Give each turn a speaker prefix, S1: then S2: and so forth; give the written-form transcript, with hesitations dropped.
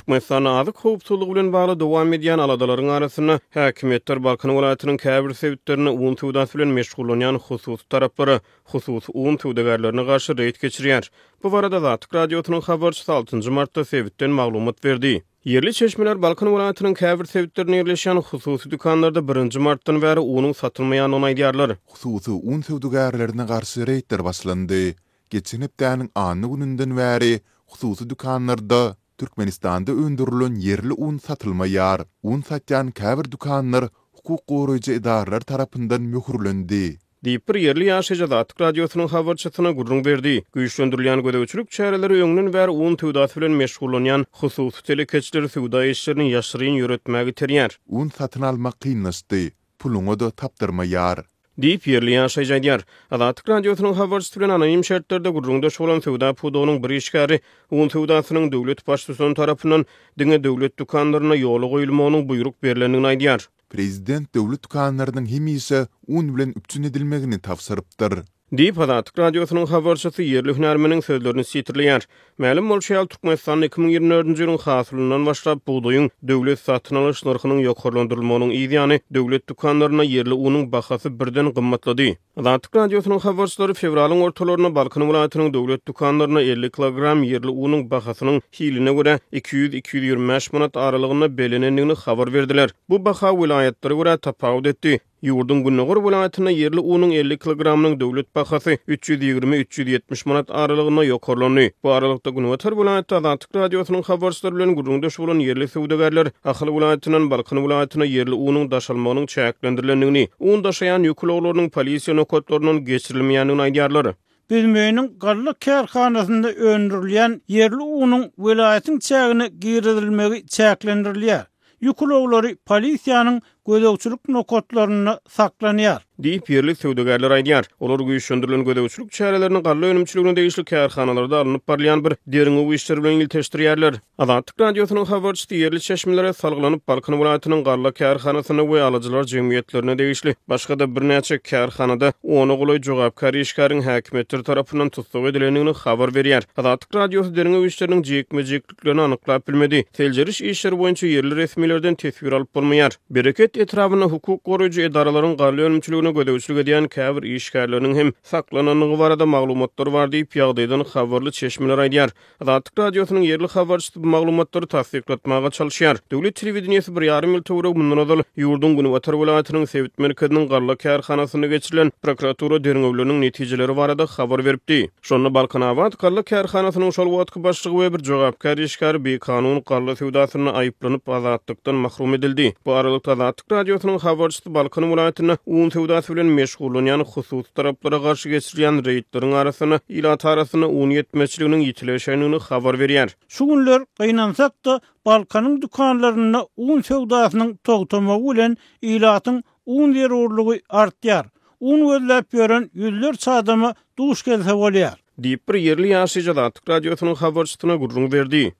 S1: Türkmenistanda azyk howpsuzlygy bilen bagly dowam edýän aladalaryň arasynda, häkimiýetler Balkan welaýatynyň käbir sebitlerinde un söwdasy bilen meşgullanýan hususy taraplara, hususy un söwdagärlerine garşy reýd geçirýär. Bu barada Azatlyk Radiosynyň habarçysy altynjy martda sebitden maglumat berdi. Ýerli çeşmeler Balkan welaýatynyň käbir sebitlerinde ýerleşýän hususy dükanlarda birinji martdan bäri unuň satylmaýandygyny aýdýarlar.
S2: Hususy un söwdagärlerine garşy reýdler başlandy. Geçen hepdäniň anna gününden bäri hususy dükanlarda Türkmenistanda öndürilen ýerli un satylmaýar. Un satýan käbir dükanlar hukuk goraýjy edaralar tarapyndan möhürlendi.
S1: Diýip, bir ýerli ýaşaýjy Azatlyk Radiosynyň habarçysyna gürrüň berdi. Güýçlendirilýän gözegçilik çäreleri öňden bäri un söwdasy bilen meşgullanýan hususy telekeçileri söwda işlerini ýaşyryn ýöretmäge iterýär.
S2: Un satyn almak kynlaşdy, puluňa-da tapdyrmaýar.
S1: Diýip, ýerli ýaşaýjy aýdýar. Azatlyk Radiosynyň habarçysy bilen anonim şertlerde gürrüňdeş bolan söwda pudagynyň bir işgäri un söwdasynyň döwlet baştutany tarapyndan diňe döwlet dükanlarynda ýola goýulmagynyň buýruk berlendigini aýdýar.
S2: Prezident döwlet dükanlarynyň hemişe un bilen üpjün edilmegini tabşyrypdyr.
S1: Diýip, Azatlyk Radiosynyň habarçysy ýerli hünärmeniň sözlerini sitirleýär. Mälim bolşy ýaly, Türkmenistanda 2024-nji ýylyň hasylyndan başlap, bugdaýyň döwlet satyn alyş nyrhynyň ýokarlandyrylmagynyň yz ýany, döwlet dükanlarynda ýerli unuň bahasy birden gymmatlady. Azatlyk Radiosynyň habarçylary fewralyň ortalarynda Balkan welaýatynyň döwlet dükanlarynda 50 kilogram ýerli unuň bahasynyň hiline görä 200, 225 manat aralygynda bellenendigini habar berdiler. Bu baha welaýatlara görä tapawut etdi. Ýurduň gündogar welaýatynda ýerli unuň 50 kilogramynyň döwlet bahasy 320, 370 manat aralygynda ýokarlandy. Bu aralykda, günbatar welaýatda Azatlyk Radiosynyň habarçylary bilen gürrüňdeş bolan ýerli söwdagärler Ahal welaýatyndan Balkan welaýatyna ýerli unuň daşalmagynyň çäklendirilendigini, un daşaýan ýük ulaglarynyň polisiýa nokatlaryndan geçirilmeýändigini aýdýarlar.
S3: Büzmeýiniň galla kärhanasynda öndürilýän ýerli unuň welaýatyň çägine girizilmegi çäklendirilýär. Ýük ulaglary polisiýanyň gözegçilik nokatlarynda saklanýar.
S1: Diýip, ýerli söwdagärler aýdýar. Olar güýçlendirilen gözegçilik çärelerini galla önümçiligine degişli kärhanalarda alnyp barylýan bir derňew işleri bilen ilteşdirýärler. Azatlyk Radiosynyň habarçysy ýerli çeşmelere salgylanyp, Balkan welaýatynyň galla kärhanasynda we alyjylar jemgyýetlerine degişli başga-da birnäçe kärhanada ona golaý jogapkär işgäriň häkimiýetler tarapyndan tussag edilendigini habar berýär. Azatlyk Radiosy derňew işleriniň jikme-jikliklerini anyklap bilmedi. Seljeriş işleri boýunça ýerli resmilerden teswir alyp bolmaýar. Bereket etrabynda hukuk goraýjy edaralaryň galla önümçiligine gözegçilik edýän käbir işgärleriniň hem saklanandygy barada maglumatlar bar diýip, ýagdaýdan habarly çeşmeler aýdýar. Azatlyk Radiosynyň ýerli habarçysy bu maglumatlary tassyklatmaga çalyşýar. Döwlet telewideniýesi bir ýarym ýyl töweregi mundan ozal ýurduň günbatar welaýatynyň sebit merkeziniň galla kärhanasynda geçirilen prokuratura derňewleriniň netijeleri barada habar beripdi. Şonda Balkanabat galla kärhanasynyň şol wagtky başlygy we bir jogapkär işgäri bikanun galla söwdasynda aýyplanyp, azatlykdan mahrum edildi. Bu aralykda, Azatlyk Radiosynyň habarçysy Balkan welaýatynda un söwdasy bilen meşgullanýan hususy taraplara garşy geçirilýän reýdleriň arasynda ilat arasynda un ýetmezçiliginiň ýitileşendigini habar berýär.
S3: Şu günler, gynansak-da, Balkanyň dükanlarynda un söwdasynyň togtamagy bilen ilatyň un zerurlygy artýar. Un gözläp ýören ýüzlerçe adama duş gelse bolýar.
S1: Diýip, bir ýerli ýaşaýjy Azatlyk Radiosynyň habarçysyna gürrüň berdi.